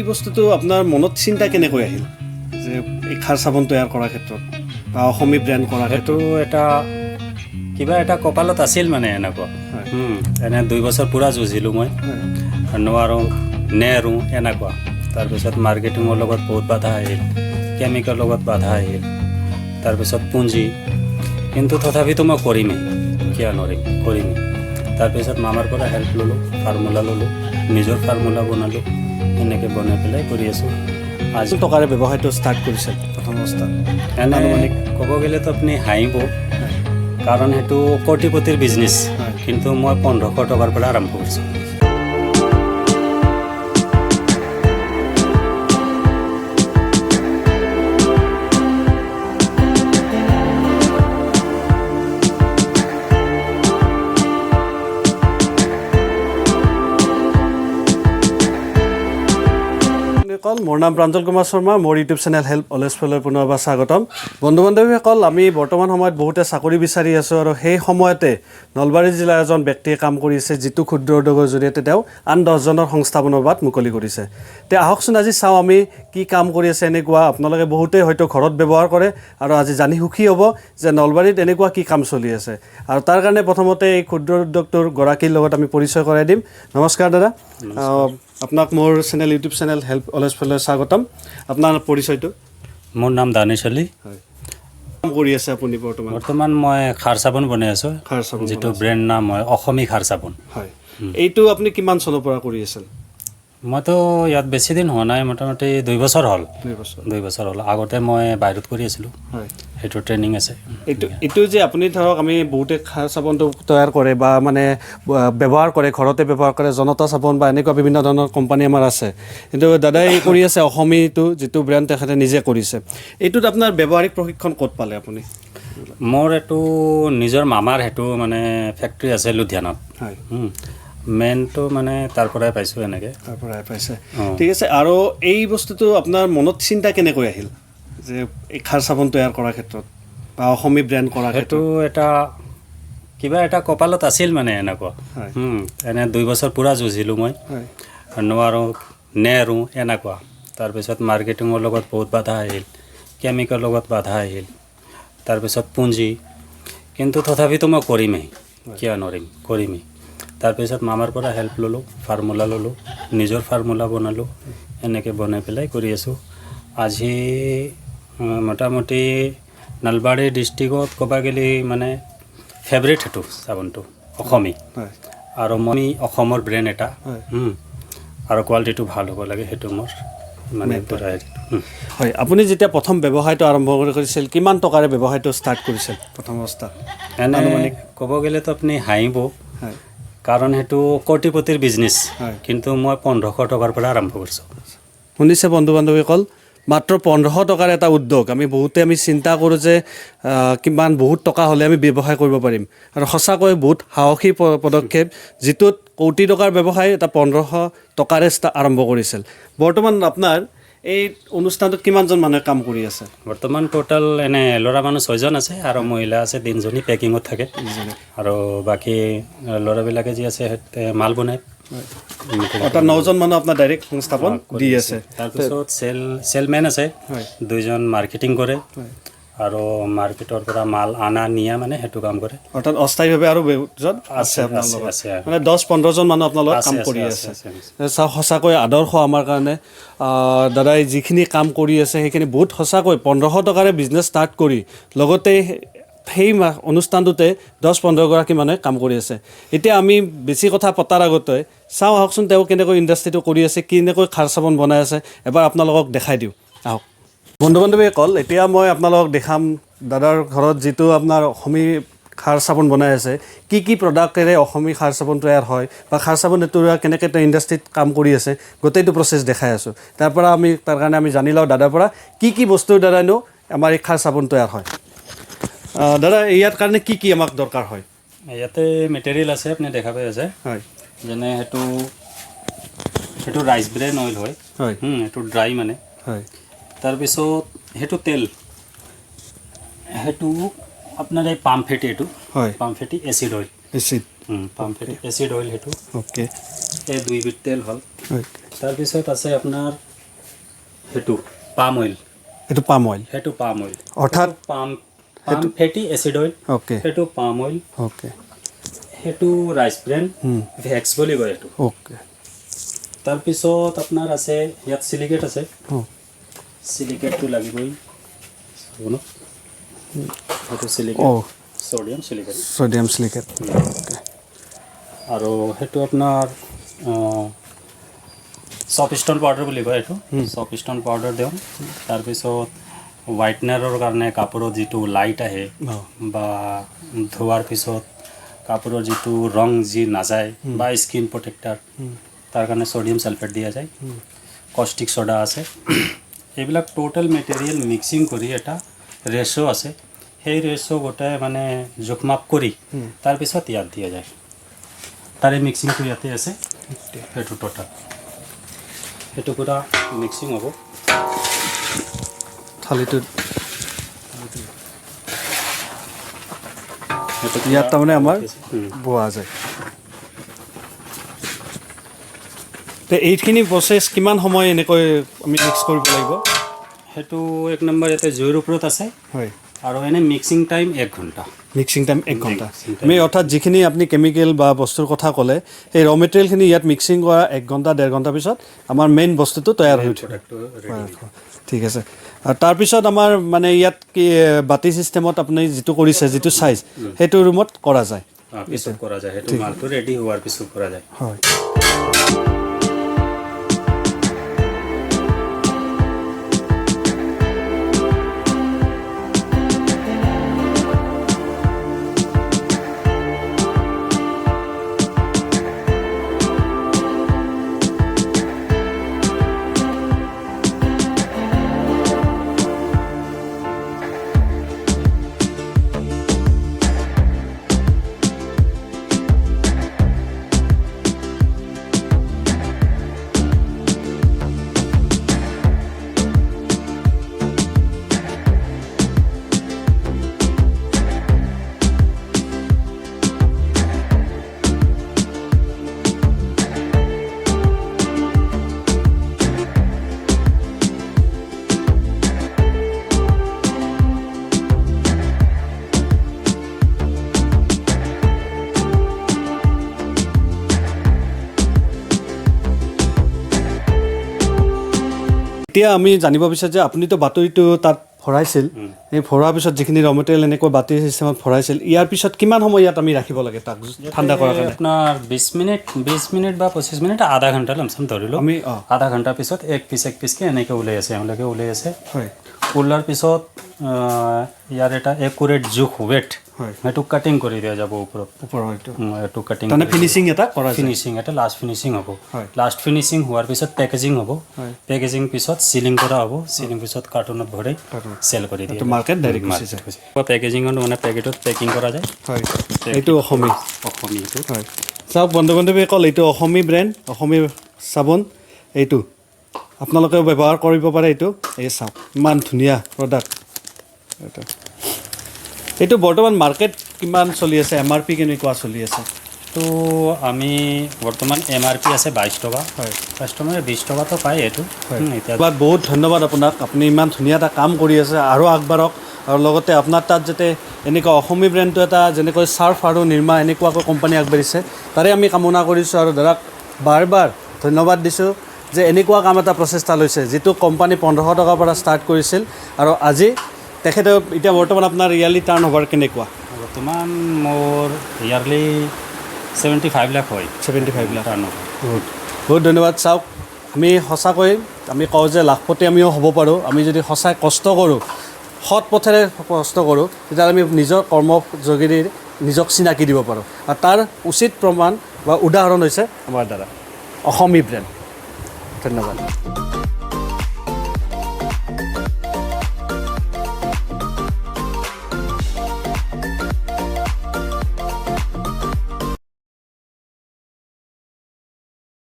বস্তুটো আপোনাৰ মনত চিন্তা কেনেকৈ আহিল যে এই খাৰ চাবোন তৈয়াৰ কৰাৰ ক্ষেত্ৰত বা অসমী ব্ৰেণ্ড কৰাৰ সেইটো ক্ষেত্ৰত? এটা কিবা এটা কপালত আছিল মানে এনেকুৱা। এনে 2 বছৰ পূৰা যুঁজিলোঁ মই, নোৱাৰোঁ, নেৰোঁ এনেকুৱা। তাৰপিছত মাৰ্কেটিঙৰ লগত বহুত বাধা আহিল, কেমিকেল লগত বাধা আহিল, তাৰপিছত পুঁজি। কিন্তু তথাপিতো মই কৰিমেই, কিয় নোৱাৰিম, কৰিমেই। তাৰপিছত মামাৰ পৰা হেল্প ল'লোঁ, ফাৰ্মুলা ল'লোঁ, নিজৰ ফাৰ্মুলা বনালোঁ। এনেকৈ বনাই পেলাই কৰি আছোঁ আজি। কিমান টকাৰে ব্যৱসায়টো ষ্টাৰ্ট কৰিছিল প্ৰথম অৱস্থাত? এনে আনুমানিক? ক'ব গ'লেতো আপুনি হাঁহিব, কাৰণ সেইটো কোটিপতিৰ বিজনেছ। কিন্তু মই 1500 টকাৰ পৰা আৰম্ভ কৰিছোঁ। বন্ধুসকল, মোৰ নাম প্ৰাঞ্জল কুমাৰ শৰ্মা। মোৰ ইউটিউব চেনেল হেল্প অলৱেজ ফেলৈ পুনৰবাৰ স্বাগতম। বন্ধু বান্ধৱীসকল, আমি বৰ্তমান সময়ত বহুতে চাকৰি বিচাৰি আছোঁ আৰু সেই সময়তে নলবাৰী জিলাৰ এজন ব্যক্তিয়ে কাম কৰিছে, যিটো ক্ষুদ্ৰ উদ্যোগৰ জৰিয়তে তেওঁ আন 10জনৰ সংস্থাপনৰ বাট মুকলি কৰিছে। তে আহকচোন, আজি চাওঁ আমি কি কাম কৰি আছে। এনেকুৱা আপোনালোকে বহুতেই হয়তো ঘৰত ব্যৱহাৰ কৰে আৰু আজি জানি সুখী হ'ব যে নলবাৰীত এনেকুৱা কি কাম চলি আছে। আৰু তাৰ কাৰণে প্ৰথমতে এই ক্ষুদ্ৰ উদ্যোগটোৰ গৰাকীৰ লগত আমি পৰিচয় কৰাই দিম। নমস্কাৰ দাদা। আপোনাক মোৰ channel, YouTube channel help always ফেলৈ স্বাগতম। আপোনাৰ পৰিচয়টো? মোৰ নাম দানিছ আলী। হয়, কাম কৰি আছে আপুনি বৰ্তমান? বৰ্তমান মই খাৰ চাবোন বনাই আছোঁ। খাৰ চাবোন? যিটো ব্ৰেণ্ড নাম হয় অসমী খাৰ চাবোন। হয়, এইটো আপুনি কিমান চনৰ পৰা কৰি আছিল? মইতো ইয়াত বেছি দিন হোৱা নাই, মোটামুটি 2 বছৰ হ'ল। 2 বছৰ? 2 বছৰ হ'ল। আগতে মই বাহিৰত কৰি আছিলোঁ। সেইটো ট্ৰেইনিং আছে। এইটো যে আপুনি ধৰক আমি বহুতে খাৰ চাবোনটো তৈয়াৰ কৰে বা মানে ব্যৱহাৰ কৰে, ঘৰতে ব্যৱহাৰ কৰে, জনতা চাবোন বা এনেকুৱা বিভিন্ন ধৰণৰ কোম্পানী আমাৰ আছে। কিন্তু দাদাই কৰি আছে অসমীটো, যিটো ব্ৰেণ্ড তেখেতে নিজে কৰিছে। এইটোত আপোনাৰ ব্যৱহাৰিক প্ৰশিক্ষণ ক'ত পালে আপুনি? মোৰ এইটো নিজৰ মামাৰ সেইটো মানে ফেক্টৰী আছে লুধিয়ানাত। মেইনটো মানে তাৰ পৰাই পাইছোঁ এনেকৈ। তাৰ পৰাই পাইছে? অঁ। ঠিক আছে। আৰু এই বস্তুটো আপোনাৰ মনত চিন্তা কেনেকৈ আহিল যে এই খাৰ চাবোন তৈয়াৰ কৰাৰ ক্ষেত্ৰত বা অসমী ব্ৰেণ্ড কৰাৰ সেইটো ক্ষেত্ৰত? এটা কিবা এটা কপালত আছিল মানে এনেকুৱা। এনে 2 বছৰ পূৰা যুঁজিলোঁ মই, নোৱাৰোঁ, নেৰোঁ এনেকুৱা। তাৰপিছত মাৰ্কেটিঙৰ লগত বহুত বাধা আহিল, কেমিকেল লগত বাধা আহিল, তাৰপিছত পুঁজি। কিন্তু তথাপিতো মই কৰিমেই, কিয় নোৱাৰিম, কৰিমেই। তাৰপিছত মামাৰ পৰা হেল্প ল'লোঁ, ফাৰ্মুলা ল'লোঁ, নিজৰ ফাৰ্মুলা বনালোঁ। এনেকৈ বনাই পেলাই কৰি আছোঁ আজি। মোটামুটি নলবাৰী ডিষ্ট্ৰিক্টত ক'ব গ'লে মানে ফেভৰেট সেইটো চাবোনটো অসমী। আৰু মই অসমৰ ব্ৰেণ্ড এটা আৰু কোৱালিটিটো ভাল হ'ব লাগে, সেইটো মোৰ মানে পুৰা হেৰিটো। হয়, আপুনি যেতিয়া প্ৰথম ব্যৱসায়টো আৰম্ভ কৰিছিল, কিমান টকাৰে ব্যৱসায়টো ষ্টাৰ্ট কৰিছিল প্ৰথম অৱস্থাত? এনে আনুমানিক? ক'ব গ'লেতো আপুনি হাঁহিব, কাৰণ সেইটো কোটিপতিৰ বিজনেছ। কিন্তু মই 1500 টকাৰ পৰা আৰম্ভ কৰিছোঁ। শুনিছে বন্ধু বান্ধৱীসকল, মাত্ৰ 1500 টকাৰ এটা উদ্যোগ। আমি বহুতে আমি চিন্তা কৰোঁ যে কিমান বহুত টকা হ'লে আমি ব্যৱসায় কৰিব পাৰিম। আৰু সঁচাকৈ বহুত সাহসী পদক্ষেপ, যিটোত কোটি টকাৰ ব্যৱসায় এটা 1500 টকাৰে আৰম্ভ কৰিছিল। বৰ্তমান আপোনাৰ এই অনুষ্ঠানটোত কিমানজন মানুহে কাম কৰি আছে? বৰ্তমান টোটেল এনে ল'ৰা মানুহ ছয়জন আছে আৰু মহিলা আছে তিনিজনী, পেকিঙত থাকে। আৰু বাকী ল'ৰাবিলাকে যি আছে সিহঁতে মাল বনায়। অৰ্থাৎ নজন মানুহ আপোনাৰ ডাইৰেক্ট সংস্থাপন দি আছে। তাৰপিছত চেলমেন আছে দুইজন, মাৰ্কেটিং কৰে আৰু মাৰ্কেটৰ পৰা মাল আনা নিয়া মানে সেইটো কাম কৰে। অৰ্থাৎ অস্থায়ীভাৱে আৰু বহুজন আছে আছে, আপোনাৰ আছে, লগত? আছে। মানে 10-15জন মানুহ আপোনাৰ লগত আছে, কাম আছে, কৰি আছে, আছে। আছে, আছে। চাওক, সঁচাকৈ আদৰ্শ আমাৰ কাৰণে। দাদাই যিখিনি কাম কৰি আছে সেইখিনি বহুত সঁচাকৈ 1500 টকাৰে বিজনেছ ষ্টাৰ্ট কৰি লগতে সেই অনুষ্ঠানটোতে 10-15গৰাকী মানুহে কাম কৰি আছে। এতিয়া আমি বেছি কথা পতাৰ আগতে চাওঁ আহকচোন, তেওঁ কেনেকৈ ইণ্ডাষ্ট্ৰিটো কৰি আছে, কেনেকৈ খাৰ চাবোন বনাই আছে, এবাৰ আপোনালোকক দেখাই দিওঁ আহক। বন্ধু বান্ধৱীসকল, এতিয়া মই আপোনালোকক দেখাম দাদাৰ ঘৰত যিটো আপোনাৰ অসমী খাৰ চাবোন বনাই আছে, কি কি প্ৰডাক্টেৰে অসমী খাৰ চাবোন তৈয়াৰ হয় বা খাৰ চাবোন এইটো কেনেকৈ তেওঁ ইণ্ডাষ্ট্ৰিত কাম কৰি আছে, গোটেইটো প্ৰচেছ দেখাই আছোঁ। তাৰ পৰা আমি তাৰ কাৰণে আমি জানি লওঁ দাদাৰ পৰা কি কি বস্তুৰ দ্বাৰানো আমাৰ এই খাৰ চাবোন তৈয়াৰ হয়। দাদা, ইয়াৰ কাৰণে কি কি আমাক দৰকাৰ হয়? ইয়াতে মেটেৰিয়েল আছে, আপুনি দেখা পাই আছে। যেনে সেইটো ৰাইচ ব্ৰেন অইল হয়। সেইটো ড্ৰাই মানে। তাৰপিছত সেইটো তেল, সেইটো আপোনাৰ এই পাম ফেটি এইটো পাম ফেটি এচিড অইল। এচিড? পাম ফেটি এচিড অইল সেইটো। এই দুইবিধ তেল হ'ল। তাৰপিছত আছে আপোনাৰ সেইটো পাম অইল। এইটো পাম অইল? সেইটো পাম অইল। অৰ্থাৎ palm fatty acid oil. সেইটো পাম অইল। সেইটো ৰাইচ ব্ৰেন ভেক্স বুলি কয় এইটো। তাৰপিছত আপোনাৰ আছে ইয়াত চিলিকেট আছে। চিলিকেটটো লাগিবই চাব ন, সেইটো silicate, sodium silicate. Sodium silicate. আৰু সেইটো আপোনাৰ চপ ষ্ট'ন পাউডাৰ বুলি কয়, এইটো চপ ষ্ট'ন পাউডাৰ দিওঁ। তাৰপিছত হোৱাইটনাৰৰ কাৰণে কাপোৰত যিটো লাইট আহে বা ধোৱাৰ পিছত কাপোৰৰ যিটো ৰং যি নাযায় বা স্কিন প্ৰটেক্টাৰ, তাৰ কাৰণে ছ'ডিয়াম ছালফেট দিয়া যায়। কষ্টিক ছ'ডা আছে। এইবিলাক টোটেল মেটেৰিয়েল মিক্সিং কৰি এটা ৰেচ' আছে, সেই ৰেচ' গোটেই মানে জোখ মাপ কৰি তাৰপিছত ইয়াত দিয়া যায়। তাৰে মিক্সিংটো ইয়াতে আছে। সেইটো টোটেল সেইটো পূৰা মিক্সিং হ'ব। থালিটোত সেইটো ইয়াত তাৰমানে আমাৰ বোৱা যায়। তে এইখিনি প্ৰচেছ কিমান সময় এনেকৈ আমি মিক্স কৰিব লাগিব? সেইটো এক নম্বৰ ইয়াতে জুইৰ ওপৰত আছে। আৰু এনে মিক্সিং টাইম 1 ঘণ্টা। মিক্সিং টাইম 1 ঘণ্টা। Mixing time। আমি অৰ্থাৎ যিখিনি আপুনি কেমিকেল বা বস্তুৰ কথা ক'লে, সেই ৰ মেটেৰিয়েলখিনি ইয়াত মিক্সিং কৰা 1 ঘণ্টা 1.5 ঘণ্টা পিছত আমাৰ মেইন বস্তুটো তৈয়াৰ হৈ উঠিব। প্ৰডাক্টটো ৰেডি। ঠিক আছে। আৰু তাৰপিছত আমাৰ মানে ইয়াত কি বাতি চিষ্টেমত আপুনি যিটো কৰিছে, যিটো চাইজ, সেইটো ৰুমত কৰা যায়? পিছত কৰা যায়, সেইটো মালটো ৰেডি হোৱাৰ পিছত কৰা যায়। হয়। এতিয়া আমি জানিব বিচাৰোঁ যে আপুনিতো বাতৰিটো তাত ভৰাইছিল, এই ভৰোৱাৰ পিছত যিখিনি ৰ মেটেৰিয়েল এনেকৈ বাতি চিষ্টেমত ভৰাইছিল, ইয়াৰ পিছত কিমান সময় ইয়াত আমি ৰাখিব লাগে তাক ঠাণ্ডা কৰাৰ কাৰণে? আপোনাৰ 20 মিনিট, 20 মিনিট বা 25 মিনিট, আধা ঘণ্টা লামচাম ধৰিলোঁ। আমি আধা ঘণ্টাৰ পিছত এক পিচ এক পিচকৈ এনেকৈ ওলাই আছে, এওঁলোকে ওলাই আছে। ওলোৱাৰ পিছত ইয়াৰ এটা একুৰেট জোখ, ৱেট, সেইটো কাটিং কৰি দিয়া যাব ওপৰত। ওপৰৰ এইটো এইটো কাটিং তাৰমানে ফিনিচিং এটা কৰা যায়। ফিনিচিং এটা, লাষ্ট ফিনিচিং হ'ব। লাষ্ট ফিনিচিং হোৱাৰ পিছত পেকেজিং হ'ব। পেকেজিং পিছত চিলিং কৰা হ'ব। চিলিং পিছত কাৰ্টুনত ভৰাই চেল কৰি দিয়ে। মাৰ্কেট ডাইৰেক্ট গুচি যায়। পেকেজিঙত মানে পেকেটত পেকিং কৰা যায়। হয়, এইটো অসমী। অসমী এইটো। হয়, চাওক বন্ধু বান্ধৱীসকল, এইটো অসমী ব্ৰেণ্ড, অসমী চাবোন। এইটো আপোনালোকেও ব্যৱহাৰ কৰিব পাৰে এইটো। এই চাওক, ইমান ধুনীয়া প্ৰডাক্ট এইটো। এইটো বৰ্তমান মাৰ্কেট কিমান চলি আছে? এমআৰপি কেনেকুৱা চলি আছে? তো আমি বৰ্তমান এমআৰপি আছে 22 টকা। কাষ্টমাৰে 20 টকাটো পায় এইটো। এতিয়া ধন্যবাদ, বহুত ধন্যবাদ আপোনাক। আপুনি ইমান ধুনীয়া এটা কাম কৰি আছে, আৰু আগবাঢ়ক। আৰু লগতে আপোনাৰ তাত যাতে এনেকুৱা অসমী ব্ৰেণ্ডটো এটা, যেনেকৈ চাৰ্ফ আৰু নিৰ্মা এনেকুৱাকৈ কোম্পানী আগবাঢ়িছে, তাৰে আমি কামনা কৰিছোঁ। আৰু দাদাক বাৰ বাৰ ধন্যবাদ দিছোঁ যে এনেকুৱা কাম এটা প্ৰচেষ্টা লৈছে, যিটো কোম্পানী 1500 টকাৰ পৰা ষ্টাৰ্ট কৰিছিল আৰু আজি তেখেতে এতিয়া বৰ্তমান আপোনাৰ ইয়াৰলি টাৰ্ণ অভাৰ কেনেকুৱা? বৰ্তমান মোৰ ইয়াৰলি 75 লাখ হয়। 75 লাখ। টাৰ্ণ অভাৰ। বহুত বহুত ধন্যবাদ। চাওক, আমি সঁচাকৈ আমি কওঁ যে লাখপতি আমিও হ'ব পাৰোঁ। আমি যদি সঁচাই কষ্ট কৰোঁ, সৎ পথেৰে কষ্ট কৰোঁ, তেতিয়াহ'লে আমি নিজৰ কৰ্ম যোগেদি নিজক চিনাকি দিব পাৰোঁ। আৰু তাৰ উচিত প্ৰমাণ বা উদাহৰণ হৈছে আমাৰ দ্বাৰা অসমী ব্ৰেণ্ড। ধন্যবাদ।